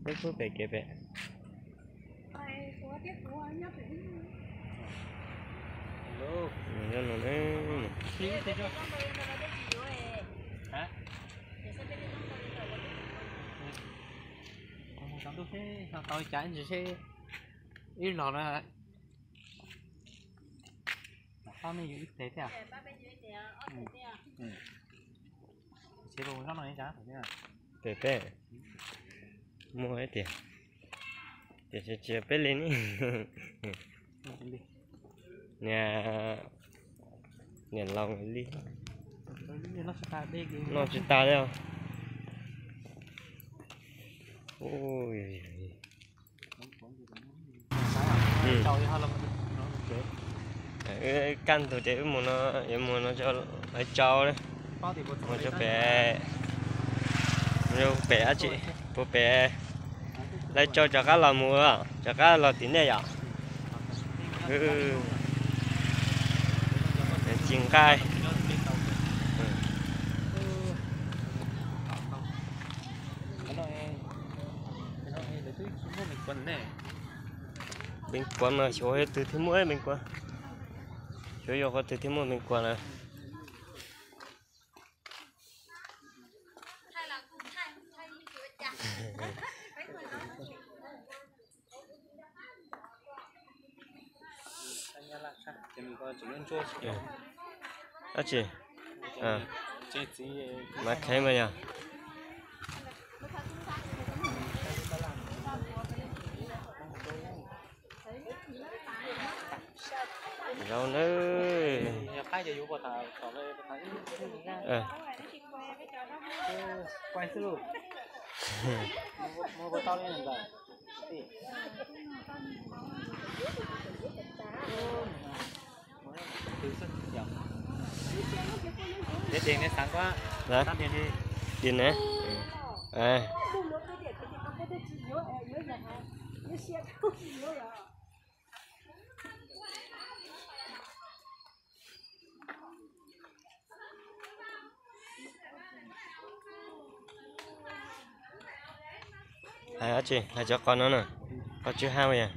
Peb pub pem kev pem. Nyob no ne. Ib los na, pab me yus ib teg thiab. Pem peb muaj tias, tias tsis peb li ne. Niam, niam laus li. Noj tsis tas li. Kaj ntug ces wb mus no, yuav mus no lawv tsau, mus rau pem, mus rau pem dab tsi, puag pem, lawv tsau rov qab los mus, rov qab los tim nej yom. Ci nqaij. Npeev kuav mas xyov yog twg thiaj muaj npeev kuav, xyov yog qhov twg thiaj muaj npeev kuav lawm. Dab tsi? Mas kheev mas yog. Zaub nawb. Dej ne? Hais dab tsi? Hais cov qos no na. Qos tsw ha yog.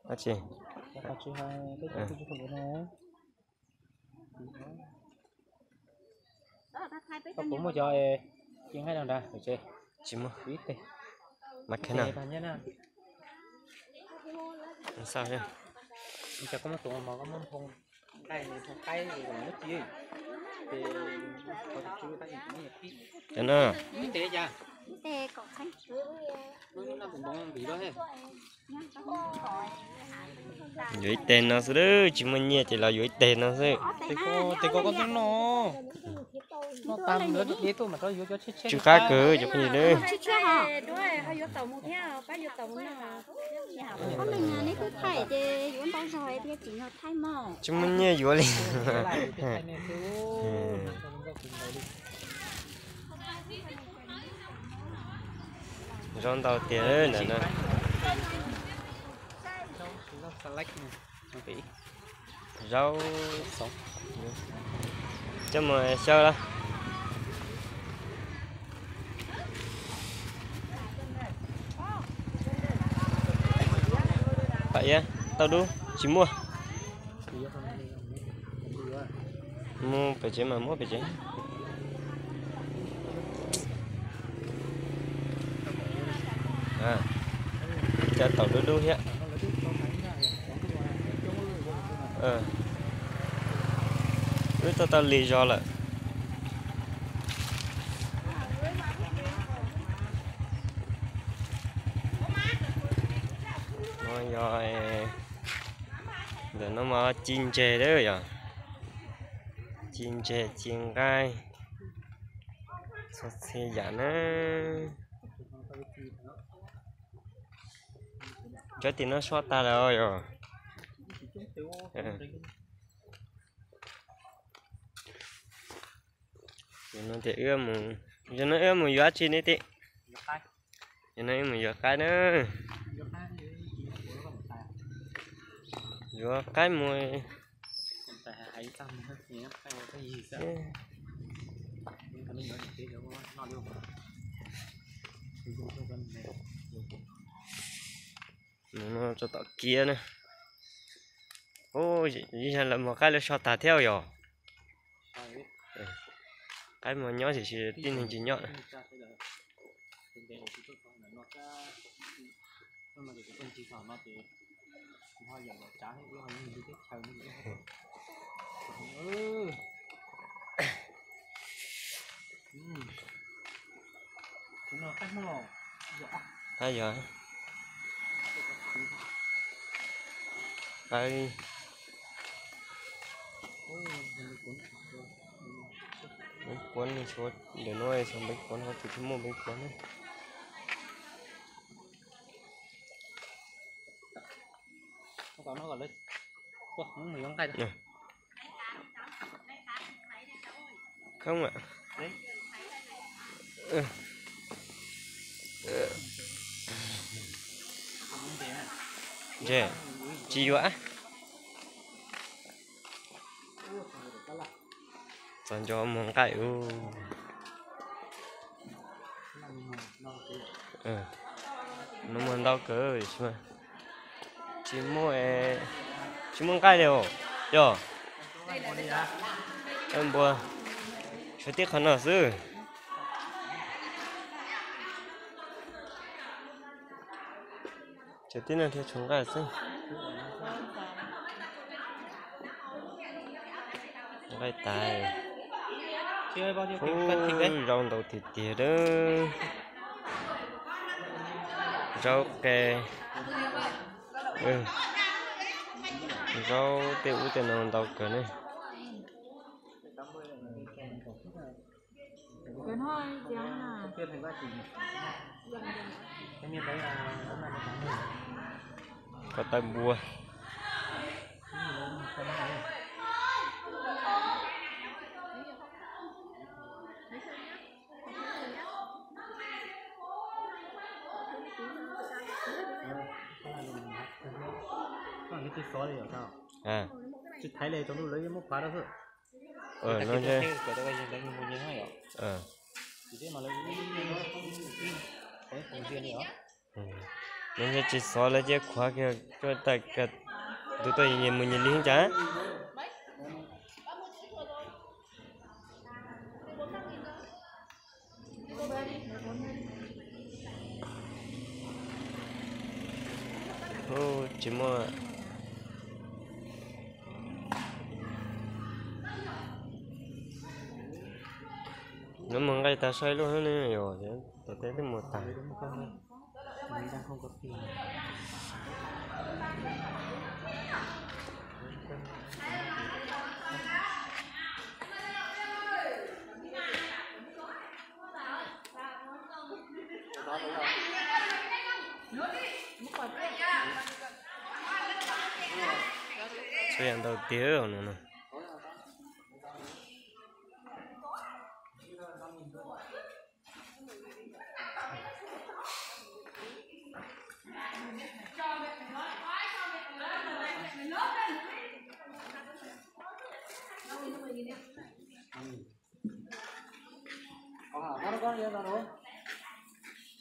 Dab tsi? Koj puas muaj cov ci nqaij no nrad? Tsis muaj. Ib teg. Mas kheev na. Cov koj muab tuav mov koj muab nphoo nqaij, nphoo qaib muab ci. Cov no. Yuav ib teg no xwb, tsis muaj nyiaj ces los yuav ib teg no xwb. Tes ko koj twb noj, noj tas lawv deb tuaj mam rov yuav cov tshiab tshiab. Tsw qab kawg cov phooj ywg. Tsis muaj nyiaj yuav li. Zaub ntau tiag ntawm no. Zaub xoom. Coj mus xyaw lawm. Pam iab tauj dub tsis muaj. Mus pem tsev mas muab pem tsev. Cov taum dub dub thiab. Wb tuaj tau lig zog lawm. No yog, ntawm no mas ci ntseg lawm yog, ci ntseg ci nqaij, txhua txhia yam na. Cov tim no suab tag lawm yog. Yog no wb mus yuav dab tsi ne tim? Yog no wb mus yuav qaib na. Yuav qaib mus. Mus no rau tom kiab na. Ub, lawv muag qaib lawv so tag thiab yog. Qaib muag nyob tiam sis tib neeg tsis nyob. Qaib yog, qaib, npeb kuab, ntawm no xyov npeb kuab, qhov twg tsis muaj npeb kuab ne. Khoob. Tsis yuav. Txog nco muag nqaij. Nws muag ntau kawg, tsis muaj, tsis muaj nqaij li os. Yog npua, tshuav tib qho no xwb. Tshuav tib no thiaj tshuav nqaij xwb. Nqaij tas. Ub, zaub ntau tiag tiag lawm. Zaub qe, zaub tej ub tej no ntau kawg ne. Ko taw npua. Tsis thaiv li, tsaus ntuj lawv yeej muab qhuav rau xwb. No tsis xov lawv cia qhuav kiag, tus tuaj nyias mus nyias li cas. Tsis muaj. Nws mus nqaij tag saib lub ne, yog tom tej twb mus tag. Txhua yam ntau tiag no na.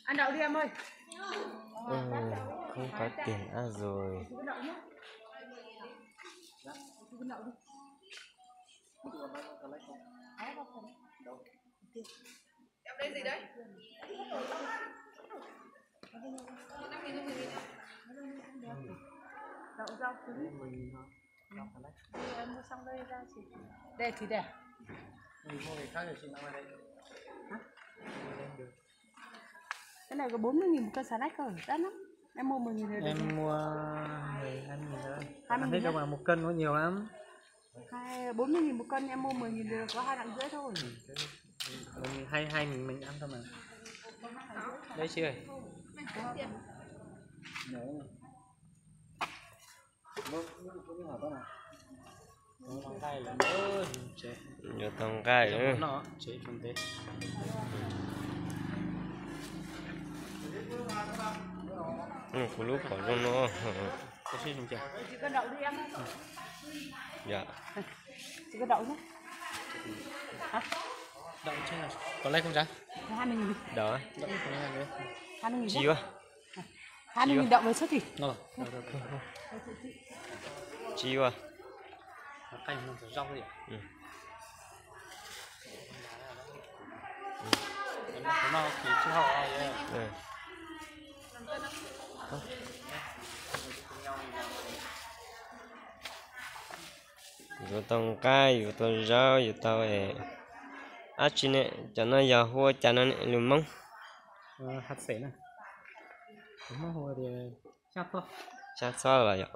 Ăn đậu đi em ơi. Không có tiền ăn rồi. Em lấy gì đấy? Đậu rau cứng. Đi, em mua xong đây ra chỉ. Đây thì đẹp. Hả? Cái này có bốn mươi nghìn một cân xà lách cơ, đắt lắm. Em mua mười nghìn rồi được. Em mua mười hai mươi nghìn thôi. Hai mươi nghìn nhé. Một cân nó nhiều lắm. Hai, bốn mươi nghìn một cân, em mua mười nghìn được, có hai lạng rưỡi thôi. Hai, hai nghìn mình ăn thôi mà. Đấy chị ơi. Yuav tau nqaij. Kuv lub qhov zoo no. Sim koj đậu đi em. Dạ. Sim koj đậu nhé. Đậu trên này. Còn đây không dám. Hai mươi nghìn đi. Đậu. Hai mươi nghìn. Chi nhé. Quá. Hai mươi nghìn đậu với xuất thì. Rồi, rồi, rồi, rồi. Chi quá. Canh nó rau đi. Ừ. Nó thì chưa hậu ai vậy. Ừ. Yuav tau nqaij, yuav tau zaub, yuav tau dab tsi ne? Cov no yog hu ua cas no ne lus Hmoob? Haj xeem na. Lus Hmoob hu tias xyab txob. Xyab txob los yog.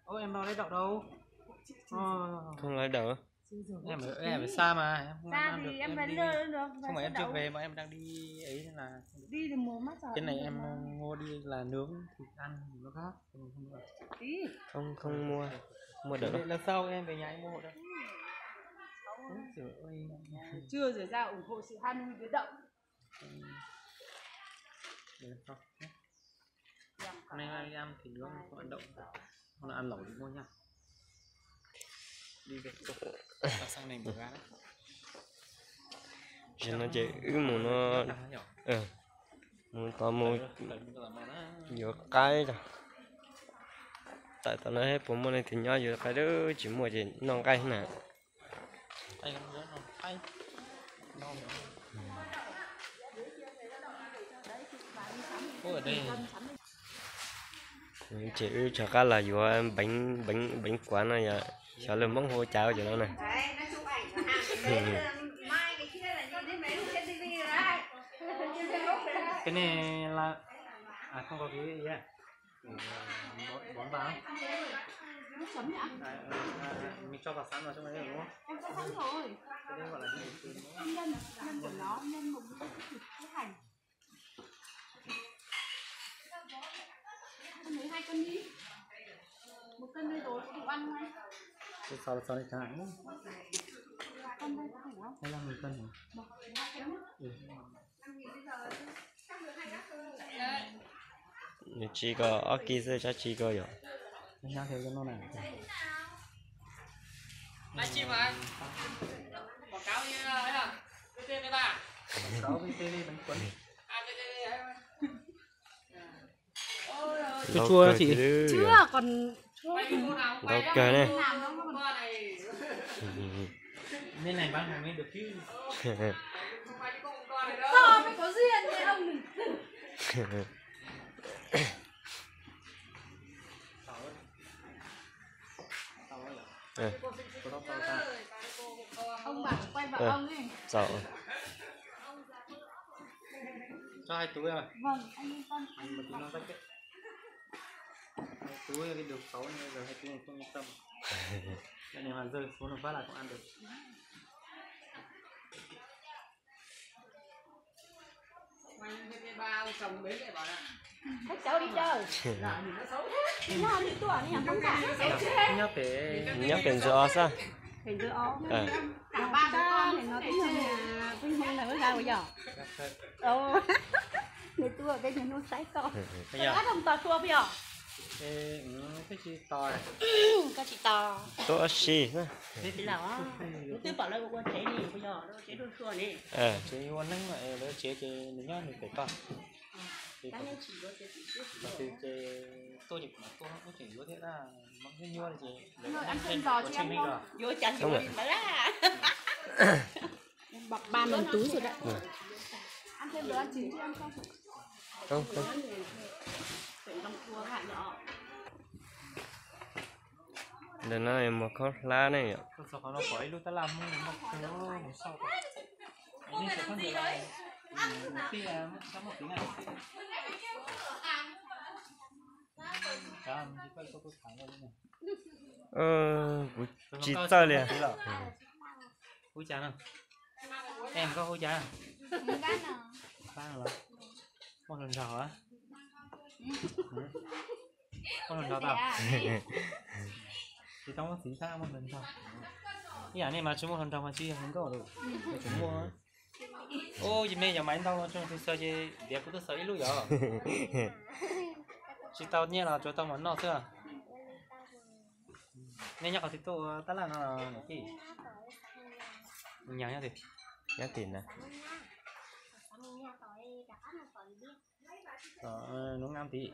Ơ, em đâu lấy đậu đâu. Ờ. Không lấy đậu. Em ở, em ở xa mà, em không, xa thì em phải đi, đi lơ được, không phải em chưa đậu về mà em đang đi ấy nên là đi thì mua mát rồi cái này em mua đi là nướng thịt ăn nó khác. Không, không mua, mua đậu. Lần sau em về nhà em mua hộ cho. Ôi giời ơi. Chưa rửa ra ủng hộ sự ham hư với đậu. Để lần sau nhé. Hôm nay đi ăn thịt nướng không ăn đậu. Hôm nay ăn lẩu thì mua nha. Đi về. Tao sang này mở ra đấy. Giờ nó chạy ướt mù nó. Mus tau mus yuav qaib. Tam sim no puas muaj leej twg nyob yuav qaib, tsis muaj ces noj nqaij na. Ces wb rov qab los yuav npeev, npeev kuav no yog xyov lus Hmoob hu ua cas cov no na. Cái này là, à, không có cái gì à? Bón vào. Mình cho vào sẵn vào trong đấy rồi đúng không? Em cho sẵn rồi. Cái đấy gọi là gì? Nhân, nhân của nó, nhân một cái hành. Con lấy hai cân đi. Một cân đây rồi, có đủ ăn không anh? Xào, xào này chẳng hạn. Cân đây có đủ không? Hay là một cân hả? Được, hai cân nhé. Ừ. Nws tsis ko ob kis xwb, tsab tsis ko yom. Nyob thiab no na. Livestream hả? Quảng cáo như thế nào? Quảng cáo V T V Bánh Cuốn. Chua chua xì. Chưa, còn ntau kawg ne. Bên này bán hàng mới được chứ. Do mới có duyên với ông. Ờ. Ông bảo quay bảo ông ấy. Sao? Cho hai túi rồi. Vâng, anh yên tâm. Một túi non tách. Hai túi cái đường sáu này, giờ hai túi này không yên tâm. Cái này mà rơi xuống một phát là không ăn được. Các cháu đi chơi. Đi noj đi tuaj, đi nhắm bóng cả. Nyob pem, nyob pem Ntxwg Os xwb. Pem Ntxwg Os. Ba ba đứa con này nó cũng là Quỳnh Hương là với gái của nhỏ. Ồ. Người tua cái nhà nuôi sái con. Cái đó không to chua bây giờ. Ê, ừ, cái chi to à? Có chi to. Tôi sim. Thì là, nó cứ bảo là qua chế đi, bây giờ nó chế đua xua nè. Ờ. Chế qua nắng mà, ờ, lỡ chế thì mình nhớ mình phải to. Thì cá nhân chỉ có chế chỉ biết. Mà từ chế tôi thì cũng tôi không có chỉnh đua thế là mắm cái nhua thì chế. Ăn thêm giò chứ ăn không? Vô chén vô đi mà. Bọc ba mình túi rồi đấy. Ăn thêm đồ ăn chín chứ ăn không? Không, không. Ntawm no mus khaub hlab ne yom. Kuv tsis txawj li. Hu cas no? Em koj hu cas? Npab los? Muaj hluas nraug a? Muaj hluas nraug tau. Tsis tau muaj txiv tab muaj hluas nraug. Ib yam nej mas tsis muaj hluas nraug mas tsis yog hluas nkauj lawm. Tsis muaj. Ub, yus me yog mas ib ntau no tso tus xaws ces ntiav kuv tuaj xaws ib lub yom. Tsis tau nyiaj los tsuas tau mov noj xwb. Nej nyob qhov twg tuaj ua tab laj no los tij? Nyob tim na. Nub ngam tid.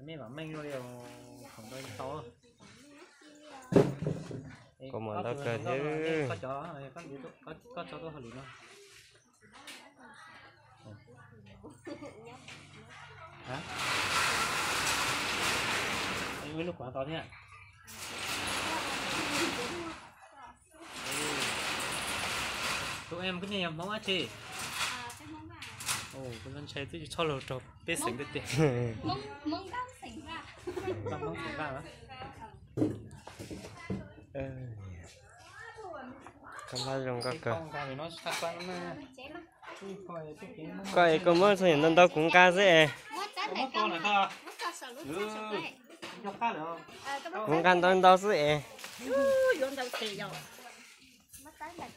Nej vam meej li khoom ntau tau. Koj muaj ntau kawg thiab. Koj tso tuaj hauj lwm no. Ib lub kuav tau thiab. Tus em koj niag yog Hmoob dab tsi? Kuv ntshai twb tsis txhob lus rau pej xeem tiag tiag. Hmoob xeem Vaj. Koj hmab zoo nkauj kawg. Koj es koj muab txog ntau ntau kuv nqa xwb es. Kuv nqa ntau ntau xwb es.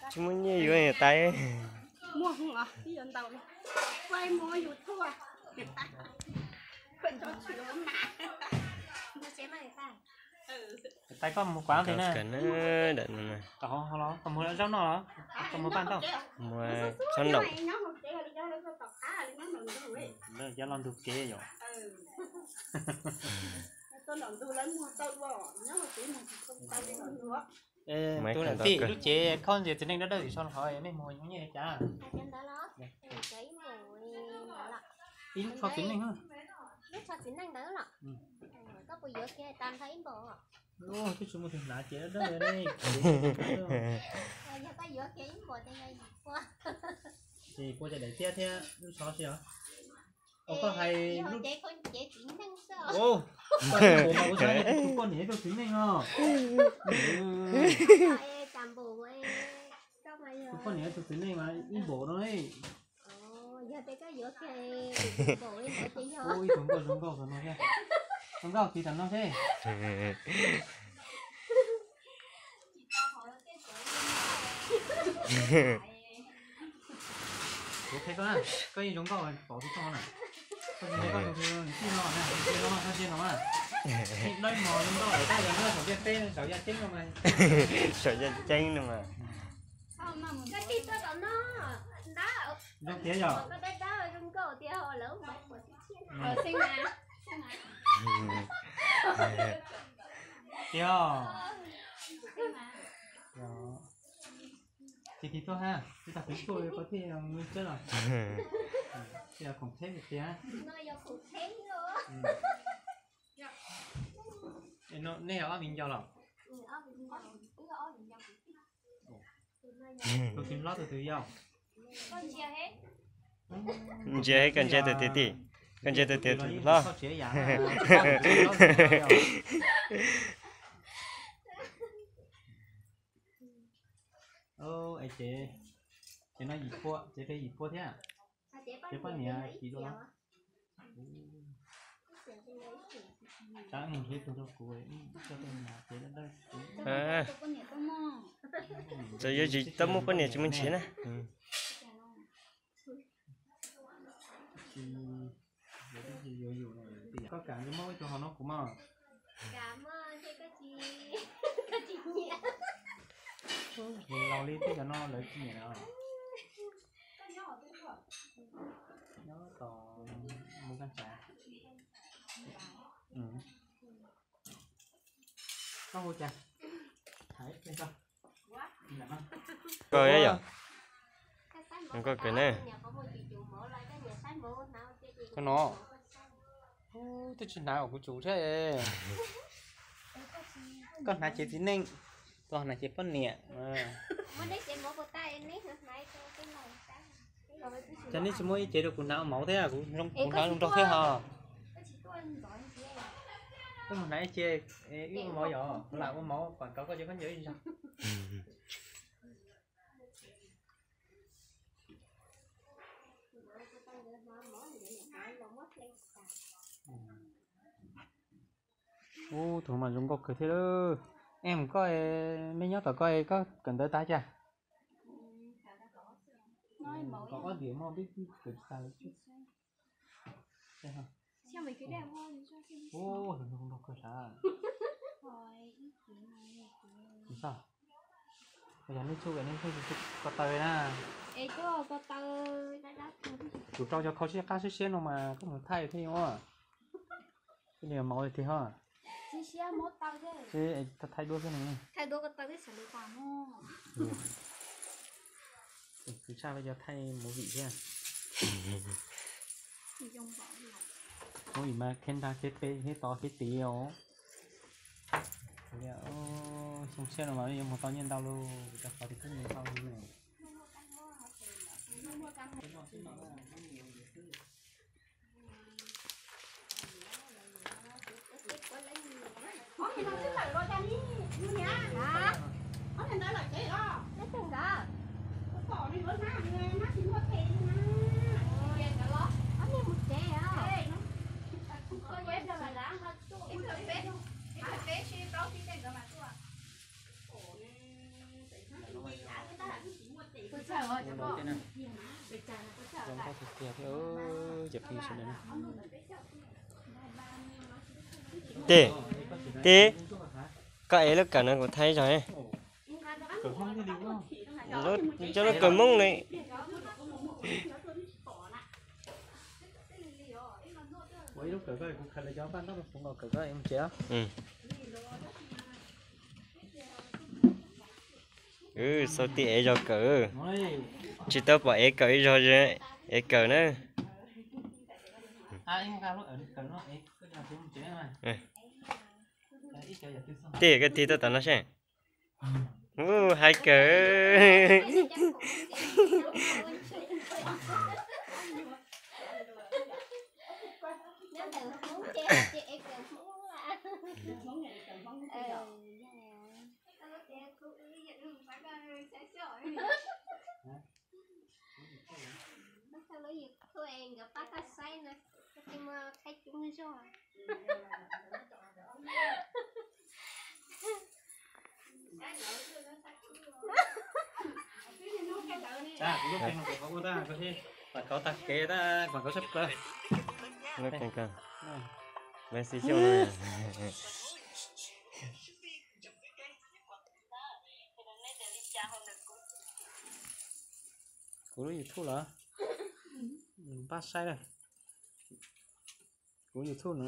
Tsis muaj nyiaj yuav niam tais. Tais koj mus kuav ntawm na. Koj mus zaub noj los koj mus paj ntau. Muaj tsob nraum. Cov los ntug kev yom. Tus lam tij lub cev khaub ncaws txiv neej dawb dawb tim sau hov nej mus nyiaj li cas? Ib lub tsho txiv neej. Lub tsho txiv neej ntawd los? Koj puas yuav kiag tas nrho ib npaum? Twb tsis muaj tus hnav cev dawb dawb. Yog koj yuav kiag ib npaum ces yog yim pua. Yim pua ces daim tiab thiab lub tsho si os. Koj hais lub cev khaub ncaws txiv neej xwb. Koj tus poj niam ib tug txiv neej os. Tus poj niam ib tug txiv neej mas ib npaum no. Yog tias koj yuav kiag npaum li ntawd ces yog. Ib tug nkauj zoo nkauj no thiab. Zoo nkauj tis tam no seb. Kuv qhia koj na, koj yeej zoo nkauj pom tus toj na. Koj tsis ntshai koj tus tij no na, tus tij no na, koj tij no na. Dawb mos zoo nkauj lawm tab yog nyob saum ntiaj teb saum yaj ceeb no mas. Saum yaj ceeb no mas. Zoo tiag yom. Tiag. Ces tig tuaj ha, tig tag kuv tuaj koj thiaj ntsawb los. Ces yog khoom tsheb tiag. Nej yog ob viv ncaus los? Tus twg hlob tus twg yau? Ntsia, koj ntsia tus twg tij, koj ntsia tus twg hlob. Ces no yim pua, ces yim pua thiab. Ces poj niam kis dua. Txawm yuav tsis tau muaj poj niam tsis muaj ntshiv na. Koj kam yuav muab ib tug hauv no kuv mog. Laus li twb cov no lawv tsis nyiam os. Nyob tos mus koj tsav. Koj hu cas? Koj yog, koj kawm ne. Koj no, twb tsis hnav kuv tsum thiab. Koj hnav cev txiv neej, koj hnav cev poj niam. Cas nej tsis muab ib cev rau kuv hnav ua mauv thiab, kuv hnav zoo nraug thiab ho. Koj mus hnav ib cev, wb ua mauv yom, kuv lam ua mauv kom koj cov khaub ncaws ib zaug. Ub, tus mas zoo nkauj kawg thiab lawm. Em, koj, nej nyob tom koj, koj kawm ntawv tas cas? Ua, zoo nkauj kawg sav. Yog nej txhua nej txhua ko taw na. Kuv rau cov khau siab qab siab siab no mas koj mus thaij thiaj ua. Ib li maum li tiag ho. Thaij duab xwb no. Khwv tshaj li cov thaij movie thiab. Movie mas khiav nrag khiav pem khiav tod khiav tid os. Xyoo tshiab no mas yuav mus tau nyiaj ntau lauj, rau qhov tias kuj mus tau ne. Tij, tij, koj ev lub kawm no kuv thaij zog. Cov lub kawm Hmoob li. Xaus tij ev zog kawm, tsis tau pom ev kawm ib zog, ev kawm na. Tij, koj tig tuaj tom no seb. Ub, hais kawg. Nkawd pab koj saib no, koj tig muaj qhaib coob zog. Kuv lub tsev no kuv qhov ua tag, koj thiaj quảng cáo tag kev tag, quảng cáo sab plaws. Lub tsev ko, lawv xib xyooj no. Kuv lub YouTube los? Pab saib na. Kuv YouTube no.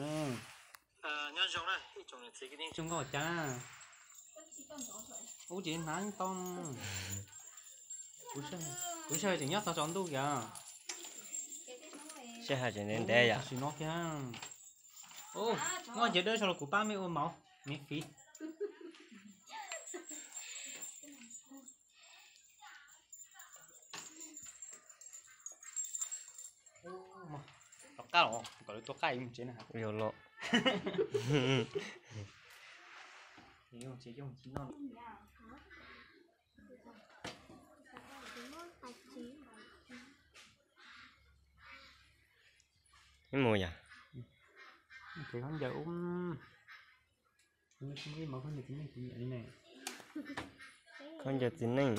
Nyob zoo na ib tsoom niam txiv kwv tij neej tsa nkauj cas. Ub, tsis hnav tau. Kuv sij hawm tseem nyob txog tsaus ntuj yom. Sij hawm tseem ntev ntev yom. Tam sim no kiag. Muaj ncaws dawb zoo los kuv pab mej ua mauv miễn phí. Rov qab los kom lawv tua qab mus tsev na. Yog los. Ib mus yom. Khaub ncaws ub. Khaub ncaws txiv neej.